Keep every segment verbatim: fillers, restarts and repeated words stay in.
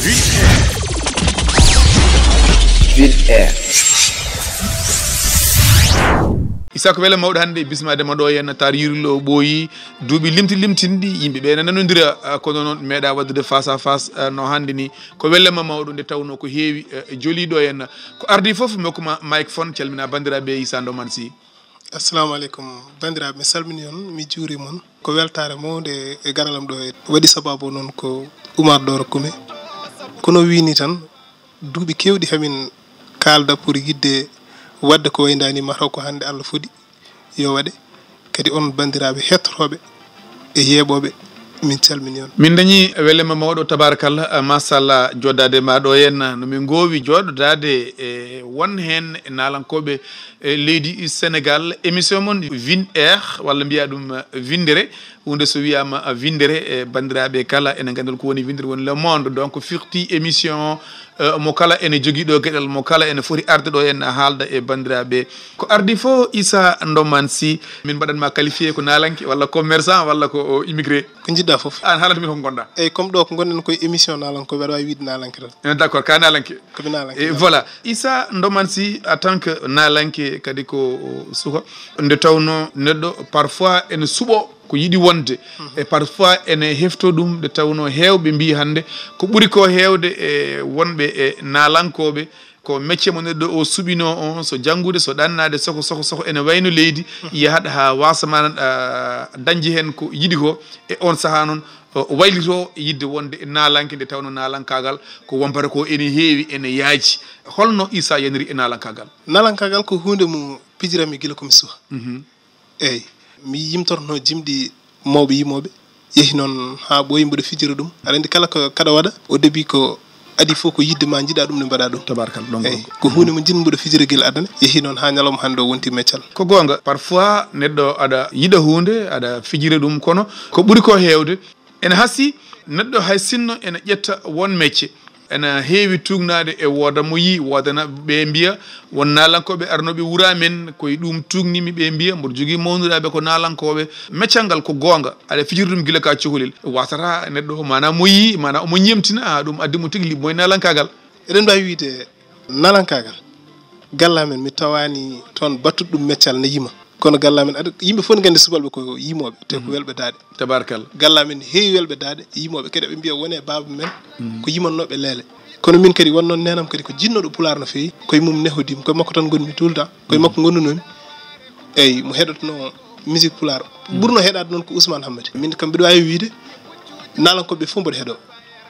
Ville Air. Issa, ko wele mawɗo hannde e bismaade ma ɗo henna, taar yirlo ɓooyi, duuɓi limti limtinɗi, yimɓe ɓe ne nanondira, ah, kono noon meeɗa waɗde face à face, ah, no hannde ni. Ko wele ma mawɗo nde tawnoo ko heewi, eh, joli ɗo henna. Ko ardii fof mi hokkuma microphone, calmina banndiraaɓe Issa Ndoman Sy. Assalamu aleykum. Banndiraaɓe, mi salmini on, mi juuri mon. Ko weltaare mawnde e garal am ɗo. E waɗi sababu noon ko Oumar Doro Koumé. Kono wii ni tan, duuɓi keewɗi hamin kaalda pour yiɗde waɗde ko wayndaani, mataw ko hannde Allah fodi yo waɗe. Kadi on banndiraaɓe hettotooɓe e yeeɓooɓe, min calmini on. Min dañi welema mawɗo, tabarakallah, eh, machallah, jooɗaade ma ɗo henna. No min ngoowi jooɗodaade e won heen e naalankooɓe, eh, leydi Sénégal. Émission mon Vin Air, walla mbiya ɗum, eh, Winndere. Huunde so wiyaama, eh, winndere, eh, banndiraaɓe kala ene nganndi ko woni winndere, woni le monde. Donc firti émission, eh, mo kala ene jogii ɗo geɗal, mo kala ene foti arde ɗo henna haalda e banndiraaɓe. Ko ardii fof Issa Ndoman Sy, min mbaɗan ma qualifié ko naalanke walla commerçant walla ko o immigré? Ko njiɗɗa fof. Aan haalanta min ko ngonɗa. Eyyi, comme ɗo ko ngonɗen koye émission naalankooɓe, aɗa waawi wiide naalanke tan. Eh, d'accord, ka naalanke. Ko mi naalanke. Eh, voilà. Issa Ndoman Sy, en tant que naalanke, kadi ko o suka, nde tawnoo neɗɗo parfois ene suɓoo ko yiɗi wonde, mhm, e parfois ene hefto ɗum, nde tawnoo heewɓe mbii hannde ko ɓuri ko heewde e wonɓe e naalankooɓe, ko métier mo neɗɗo o suɓinoo on, so janngude, so ɗannaade, soko, soko, soko, ene wayno leydi, yahat haa waasa ma, ah, dañde heen ko yiɗi ko. E on sahaa noon, o, o waylitoo yiɗde wonde e naalanke, nde tawnoo naalankaagal ko wompata ko ene heewi, ene yaaji. Holno Issa yaniri e naalankaagal? Naalankaagal ko huunde mo pijiranmi gila ko mi suka. Mhm. Eyi, mi yimtorno jimɗi mawɓe yimooɓe, yehi noon haa ɓooyi mboɗo fijira ɗum. Aɗa anndi kala ko kaɗa waɗa, au début ko adii fof ko yiɗde ma, njiɗa ɗum ne mbaɗa ɗum. Tabarkalla, ɗon. Eyi, ko huunde mo njiɗmi mboɗo fijira gila adana, yehi noon haa ñalawma hannde o wonti meccal. Ko goonga, parfois neɗɗo aɗa yiɗa huunde, aɗa fijira ɗum, kono ko ɓuri ko heewde, ene hasii neɗɗo hay sinno ene ƴetta won mecce, ene heewi tuugnaade e wooda mo yii, woodana ɓe mbiya, won naalankooɓe arnooɓe wura men, ko e ɗum tuugnimi, ɓe mbiya, mboɗo jogii mawniraaɓe ko naalankooɓe. Meccal ngal ko goonga, aɗa fijira ɗum gila ka cukalel. Wasata neɗɗo o, maanaa mo yii, maanaa omo ñemtina, haa ɗum addi mo tigi liɓmo e naalankaagal. Eɗen mbaawi wiyde naalankaagal, galla men mi tawaani toon battuɗo ɗum meccal ne yima. Kono galla men, aɗa, yimɓe fof ne nganndi subalɓe ko yimooɓe, te ko, mhm, welɓe daaɗe. Tabarkalla. Galla men heewi welɓe daaɗe, yimooɓe kadi, ɓe mbiya wone baaba men, mhm, ko yimannooɓe leele. Kono min kadi won noon neenam kadi ko jinnooɗo pulaar no feewi, koye mum nehodim, koye makko tan ngonmi tout le temps, koye, mhm, makko ngonnunoomi. Eyi, mo heɗotonoo musique pulaar. Mhm. Ɓurno heɗaade noon ko Ousmane Hammadi. Min kam mbiɗo waawi wiyde naalankooɓe fof mboɗo heɗoo.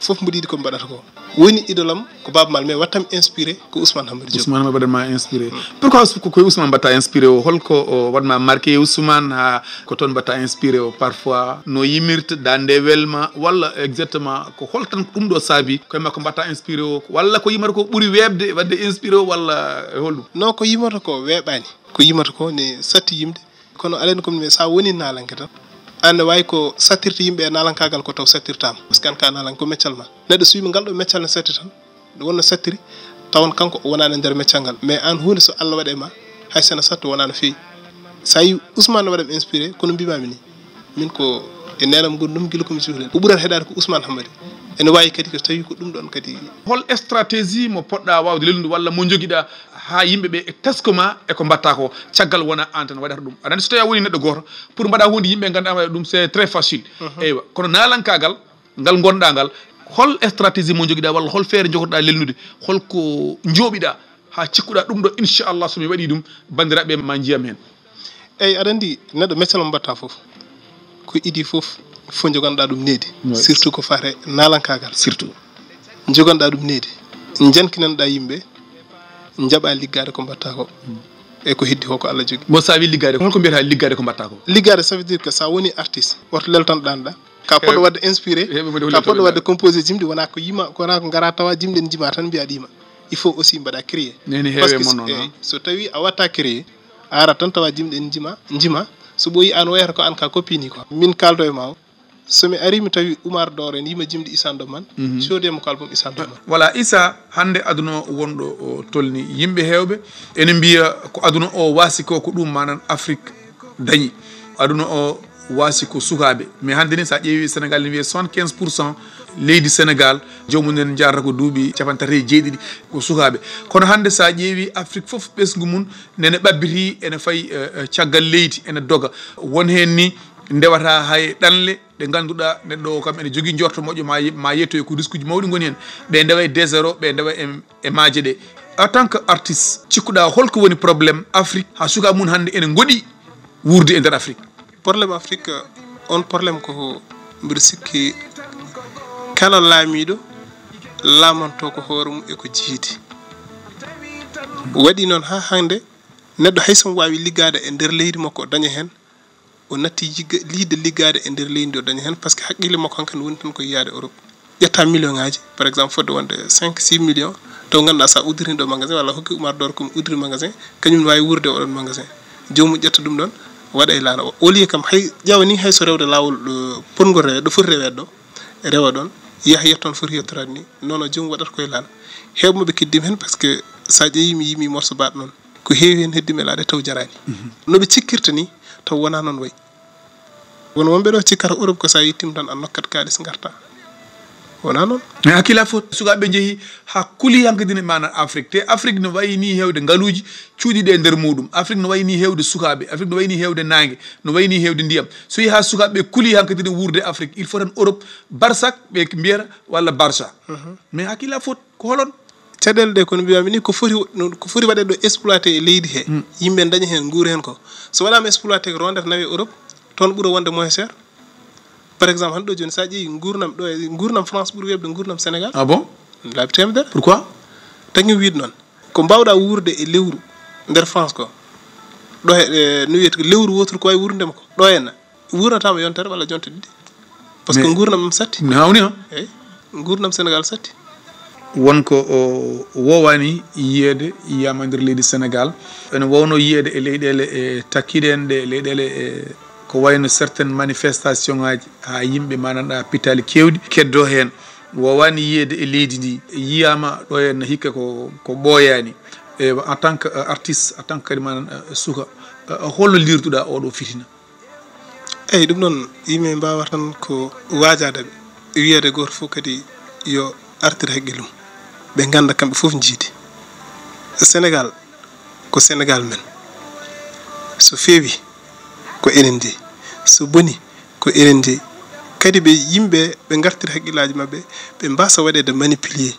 Fof mboɗo yiɗi ko mbaɗata ko. Woni idole am ko Baaba Maal, mais wattam inspiré ko Ousmane Hammadi Diop. Ousmane Hammadi waɗan ma inspiré. Mm. Pourquoi Ousmane, ko, ko e Ousmane mbaɗta inspiré o? Holko o waɗ ma marqué e Ousmane haa ko toon mbaɗta inspiré o? Parfois no yimirta, daande welma, walla exactement ko hol tan ko ɗum ɗo saabi ko e makko mbaɗta inspiré o? Walla ko yimata ko ɓuri weeɓde waɗde inspiré o, walla e holɗum? Non, ko yimata ko weeɓaani. Ko yimata ko ne satti yimde. Kono aɗa anndi, comme sa woni naalanke tan, aan ne waawi ko sattirta yimɓe e naalankaagal ko taw sattirtaama. Parce que aan ka naalanke, ko meccal ma. Neɗɗo so wii mi ngal ɗo meccal ne satti tan, nde wonno sattiri, tawan kanko o wonaani e nder meccal ngal. Mais aan huunde so Allah waɗi e ma, hay so ene satta wonaa no feewi. Sa yii Ousmane no waɗa mi inspiré, kono mbiimaami ni, min ko e neenam ngonɗum gila ko mi suhlel. Ko ɓurata heɗaade ko Ousmane Hammadi. Ene waawi kadi ko tawi ko ɗum ɗoon kadi. Hol stratégie mo poɗɗa waawde lelnude walla mo njogiɗa haa yimɓe ɓe e tesko ma e ko mbaɗta ko, caggal wona aan tan waɗata ɗum? Aɗa anndi, so tawi a woni neɗɗo gooto, pour mbaɗa huunde yimɓe ngannda waɗa ɗum, c'est très facile. Mhm. Eywa, kono naalankaagal ngal ngonɗa ngal, hol stratégie mo njogiɗa walla hol feere njogotoɗa lelnude? Hol ko njooɓiɗa haa cikkuɗa ɗum ɗo, inchallah, so mi waɗi ɗum, banndiraaɓe ma njiyam heen? Eyyi, aɗa anndi, neɗɗo meccal mo mbaɗta fof, ko idii fof, fof njoganɗa ɗum needi. Oui. Surtout ko faate naalankaagal. Surtout. Njoganɗa ɗum needi. Njankinanɗa yimɓe, njaɓa liggaade ko mbaɗta ko. Mm. E ko heddi ko, ko Allah jogii. Mo saabi liggaade, holko mbiyata liggaade ko mbaɗta ko? Liggaade, ça veut dire que sa woni artiste, woto leltanɗo ɗanɗa. Ka poɗɗo waɗde inspiré, ka poɗɗo waɗde composé jimɗi, wona ko yima, ko wona ko ngara tawa jimɗi ne njima tan mbiya ɗi yima. Il faut aussi mbaɗa créer. Neni heewe. Parce que mo noon, eh, han? So tawi a watta créer, a ara tan tawa jimɗi ne njima, njima. So ɓooyi aan wayata ko aan ka copie ni ko. Min kaaldo e ma o. So mi ari mi tawi Oumar Doro ne yima jimɗi Issa Ndoman, mhm, coodi e makko album Issa Ndoman. Voilà, Issa, hannde aduna o wonɗo o tolni, yimɓe heewɓe ene mbiya ko aduna o waasi ko, ko ɗum manan Afrique dañi. Aduna o waasi ko sukaaɓe. Mais hannde ni, so a ƴeewi Sénégal, ne wiye soixante-quinze pour cent Leydi Senegal, joomum en njaarata ko duuɓi capanɗe tati e jeeɗiɗi, ko sukaaɓe. Kono hannde, so a ƴeewi Afrik fof, ɓesngu mum nene ɓabbiti, ene fayi, eh, eh, caggal leydi, ene doga. Won heen ni ndewata hay ɗanle ɗe ngannduɗaa neɗɗo o kam ene jogii njorto moƴƴo, ma ye-, ma yettoye ko risque uji mawɗi ngoni heen. Ɓe ndewa e désert o, ɓe ndewa e, e maaje ɗe. En tant que artiste, cikkuɗaa holko woni problème Afrik haa sukaaɓe mum hannde ene ngoɗi wuurde e nder Afrik? Problème Afrique, on problème ko mbiɗa sikki kala laamiiɗo laamanto ko hoore mum e ko jiidi. Waɗi noon haa hannde neɗɗo hay so mo waawi liggaade e nder leydi makko o daña heen, o natti yigga-, liide liggaade e nder leydi o daña heen, parce que haqqille makko hankadi woni tan ko yiyaade Europe. Ƴetta million ngaaji, par exemple, fodde wonde cinq six millions, taw ngannduɗaa sa uddiri ɗo magasin, walla hokki Umar Dor ko uddiri magasin, kañum ne waawi wuurde e oɗon magasin. Joomum ƴetta ɗum ɗon, waɗa e laana o. Au lieu kam, hay ƴeewa ni hay so rewde laawol ɗo potngol reweede, ɗo foti reweede ɗo, rewa ɗon, yaha yetto no foti yettoraade ni. Non, non, joomum waɗata koye laana. Heewɓe maɓɓe keddii heen, parce que so a ƴeewi mi yii mi morso baɗɗo noon, ko heewi heen heddii mi e laaɗe taw jaraani. No ɓe cikkirta ni, taw wonaa noon wayi. Won wonɓe ɗo cikkata Europe ko so a yettiima tan a nokkat kaalis ngarta. Wonaa noon. Mais hakkille foti, sukaaɓe njehi haa kuli hankadi ne maana Afrique. Te Afrique no wayi ni heewde ngaluuji cuuɗiiɗi e nder muuɗum. Afrique no wayi ni heewde sukaaɓe. Afrique no wayi ni heewde naange. No wayi ni heewde ndiyam. So yehi haa sukaaɓe kuli hankadi ne wuurde Afrique, il faut tan Europe, Barsak ɓe mbiyata, walla Barça. Mais hakkille foti, ko holon? Caɗeele ɗe, kono mbiyaami ni, ko foti, ko foti waɗeede ɗo exploité e leydi he, yimɓe daña heen, nguura heen ko. So waɗaama exploité, ko rondata nawe Europe, toon ɓura wonde moins cher. Par exemple, hannde ɗo jooni, so a ƴeewi nguurnam ɗo, e nguurnam France ɓuri weeɓde nguurnam Sénégal. Ah bon? Laabi teemedere. Pourquoi? Tagi wiide noon, ko mbaawɗaa wuurde e lewru nder France ko, ɗo he, e, no wiyete, ko lewru wooturu ko waawi wuurnude ma ko, ɗo henna wuurnataama yontere walla jonte ɗiɗi. Parce que mais nguurnam am satti. Mi hawni, ha? Eyi, nguurnam Sénégal satti. Won ko o woowaani yiyeede, yiyaama nder leydi Sénégal. Ene woownoo yiyeede e leyɗeele e takkiiɗe en ɗe, leyɗeele e ko wayno certaines manifestations ŋaaji, haa yimɓe, maanaam, ɗa pitaali keewɗi keddoo heen. Woowaani yiyeede e leydi ndi, yiyaama ɗo heen hikka ko, ko ɓooyaani. E, en tant que, euh, artiste, en tant que kadi, maanaam, euh, suka, euh, holno liirduɗaa oɗo fitina? Eyi, ɗum noon, yimɓe mbaawa tan ko waajaade ɓe, wiyeede gooto fof kadi yo artir haqqille mum. Ɓe ngannda kamɓe fof njiidi. Senegaal ko Senegaal men. So feewi, ko enen njeyi. So boni, ko enen njeyi. Kadi ɓe yimɓe, ɓe ngartira haqqillaaji maɓɓe, ɓe mbaasa waɗeede manipuler.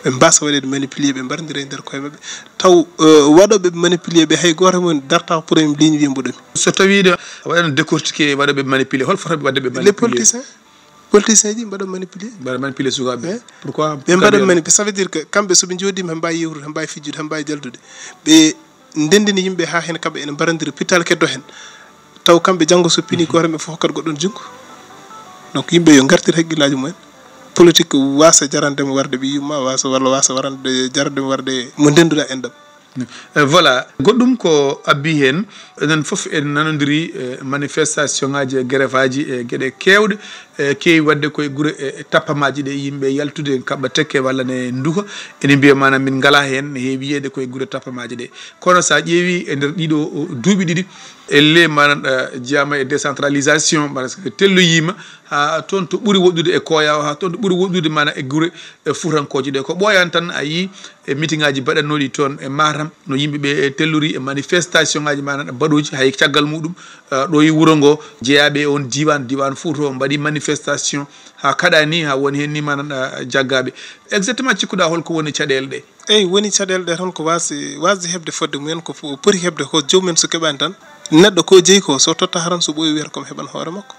Ɓe mbaasa waɗeede manipuler, ɓe mbarondira e nder koye maɓɓe. Taw, eh, waɗooɓe manipuler ɓe, hay gooto e mum dartaako premier ligne wiya mboɗo mi. So tawiino a waɗano décortiquer waɗooɓe manipuler, hol fotooɓe waɗde ɓe manipuler? Les politiciens. Politiciens ji mbaɗa manipuler. Mbaɗa manipuler sukaaɓe. Eh? Pourquoi? Ɓe mbaɗa mani-, ça veut dire que kamɓe so ɓe njooɗiima, ɓe mbaawi yewrude, ɓe mbaawi fijjude, ɓe mbaawi jaldude. Ɓe ndenndini yimɓe haa heen kamɓe ene mbarondira, pitaal keddo heen. Taw kamɓe janngo so pini gooto maɓɓe fof hokkat goɗɗo junngo. Donc yimɓe yo ngartir haqqillaaji mumen. Politique waasa jarande mo warde ɓiy yumma, waasa, walla waasa warande, jarande mo warde mo ndennduɗaa enɗam. Eh, voilà, goɗɗum ko abbi heen, enen fof en nanondiri, eh, manifestation ŋaaji e grève aji e geɗe keewɗe, eh, keewi waɗde koye gure, eh, tappamaaji ɗe, yimɓe yaltude en kaɓɓa tekke walla ne nduka, ene mbiya maanaam min ngalaa heen, ne heewi yiyeede koye gure tappamaaji ɗe. Kono so a ƴeewi e nder ɗiɗo, o, duuɓi ɗiɗi, elle maanaam, eh, jeyaama e décentralisation, parce que telloyiima haa toon to ɓuri woɗɗude e Koya o, haa toon to ɓuri woɗɗude maanaam e gure, eh, fuutankooje ɗe. Ko ɓooyaani tan a yii e meeting aji baɗannooɗi toon e Matam, no yimɓe ɓe, eh, tellori e manifestation aji maanaam baɗooji, hay caggal muɗum, eh, ɗo e wuro ngo, jeyaaɓe e on diiwaan, diiwaan Fuuta o mbaɗi manifestation haa kaɗa ni, haa woni heen ni maanaam, eh, jaggaaɓe. Exactement, cikkuɗaa holko woni caɗeele ɗe? Eyi, woni caɗeele ɗe tan ko waasde, waasde heɓde fodde mumen, ko fo-, poti heɓde ko joomum en so keɓaani tan. Neɗɗo ko jeyi ko, so totta tan so ɓooyi wiyata ko mi heɓan hoore makko.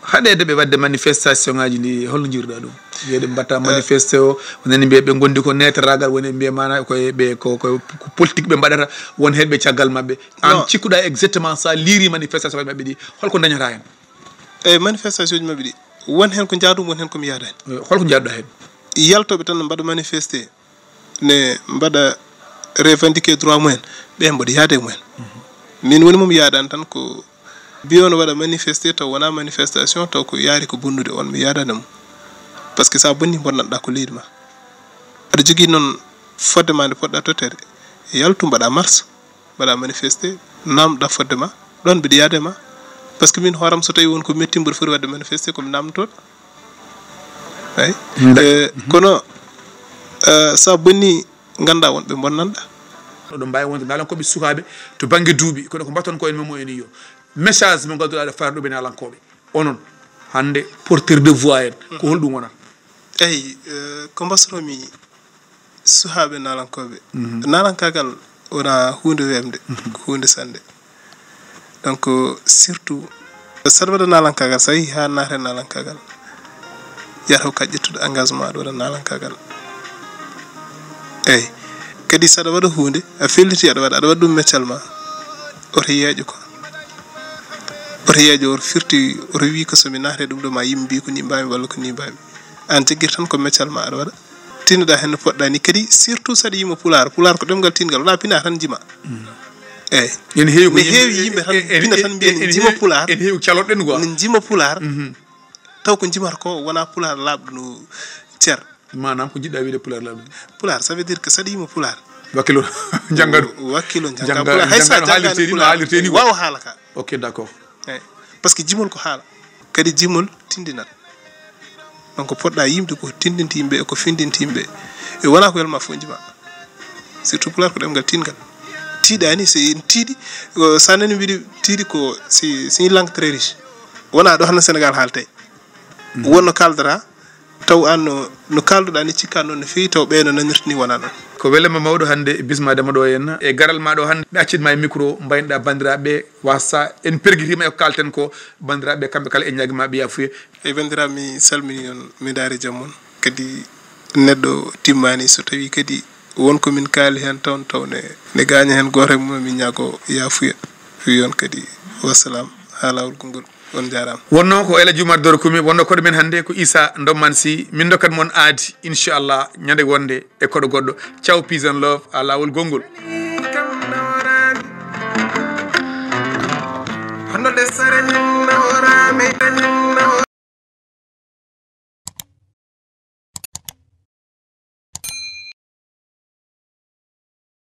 Haɗeede ɓe waɗde manifestation aji ɗi, holno njiiruɗaa ɗum? Wiyeede ɓe mbaɗta, eh, manifesté o, wonani mbiya ɓe ngondi ko neteraagal, woni mbiya maana ko e ɓe ko, ko, ko politique ɓe mbaɗata, won heɗɓe caggal maɓɓe. An, non, cikkuɗaa exactement so a liiri manifestation aji maɓɓe ɗi, holko dañata heen? Eyi, manifestation aji maɓɓe ɗi, won heen ko njaadum, won heen ko mi yaadaani. Eh, holko njaaduɗaa heen? Yaltooɓe tan no mbaɗa manifesté, ne mbaɗa revendiquer droit mumen, ɓe mboɗo yaade e mumen. Min woni mo mi yaadaani tan ko mbiyo no waɗa manifesté taw wonaa manifestation, taw ko yaari ko bonnude, on mi yaadaani e mum. Parce que so a bonni, bonnanɗaa ko leydi ma. Aɗa jogii noon fodde ma nde poɗɗa totteede, yaltu mbaɗa mars, mbaɗa manifesté, naamnoɗaa fodde ma, ɗoon mbiɗa yaade ma. Parce que min hooram so tawi won ko metti mboɗo foti waɗde manifesté, ko mi naamnotooɗo. Eyi. Kono, eh, so a bonni, nganndaa wonɓe bonnanɗa. Oɗon mbaawi wonde naalankooɓe sukaaɓe to bannge duuɓi, kono ko mbaɗton ko en momo en iyo. Message mo ngannduɗaa aɗa fara ɗum e naalankooɓe. Onon, hannde porteur de voix en, ko holɗum wonata? Eyi, eh, ko mbasromi sukaaɓe naalankooɓe. Naalankaagal wona huunde weeɓnde, ko huunde sannde. Donc, surtout, saɗa waɗa naalankaagal, so a yehii haa naata e naalankaagal, yahata ko ka ƴettude engagement aɗa waɗa naalankaagal. Eyi, kadi saɗa waɗa huunde, a felliti aɗa waɗa, aɗa waɗa ɗum meccal ma, oto yeeƴo ko. Oto yeeƴo, oto firti, oto wii ko so mi naata e ɗum ɗo ma yimɓe mbii ko ni mbaami walla ko ni mbaami. Aan jaggir tan ko meccal ma aɗa waɗa. Tinnoɗaa heen no poɗɗaa ni. Kadi surtout saɗa yima pulaar. Pulaar ko ɗemngal tinngal, wonaa pina tan jima. Eyi. Ene heewi ko ne yimɓe, heewi yimɓe tan e-, e-, pina tan mbiya ne jima pulaar. Ene heewi caloɗen quoi. Ne jima pulaar. Taw ko jimata ko wonaa pulaar laaɓɗo no cer. Maanaam ko jiɗɗaa wiide pulaar laaɓɗo? Pulaar, ça veut dire que saɗa yima pulaar. Wakkilo jannga ɗum. Wakkilo jannga pulaar. Hay so a janngaani pulaar, waaw haala ka. Ok, d'accord. Eyi. Parce que jimol ko haala. Kadi jimol tindinat. Donc, poɗɗaa yimde ko tindinta yimɓe e ko findinta yimɓe. E wonaa ko welma fof jima. Surtout pulaar ko ɗemngal tiiɗngal. Tiiɗaani, so en tiiɗi, ko, so a nani mbiɗi tiiɗi ko, c'est, c'est une langue très riche. Wonaa ɗo hannde Sénégal haaltee. Wonno kaaldata, taw aan no, no kaalduɗaa ni cikkaa noon no feewi, taw ɓee no nanirta ni wonaa noon. Ko welema mawɗo hannde bismaade ma ɗo henna. E garal ma ɗo hannde, ɓe accit ma e micro, mbaynoɗaa banndiraaɓe ɓe, wasa en pergitima e ko kaalten ko, banndiraaɓe kamɓe kala e ñaagi ma ɓe yaafuye. Eyi, banndiraaɓe, mi salmini on, mi daari jam mon. Kadi neɗɗo timmaani so tawi kadi won ko min kaali heen taw, taw ne, ne gaaña heen gooto e mum, min ñaago yaafuya. Wi on kadi wassalam, haa laawol konngol. On njaaraama. Wonno ko El Hadji Oumar Doro Kumi, wonno koɗo men hannde ko Issa Ndomman Sy. Min ndokkat mon aadi, inchallah, ñande wonde e koɗo goɗɗo. Ciao, peace and love, haa laawol konngol. Hono ɗe sare min nawraami, min nawraami.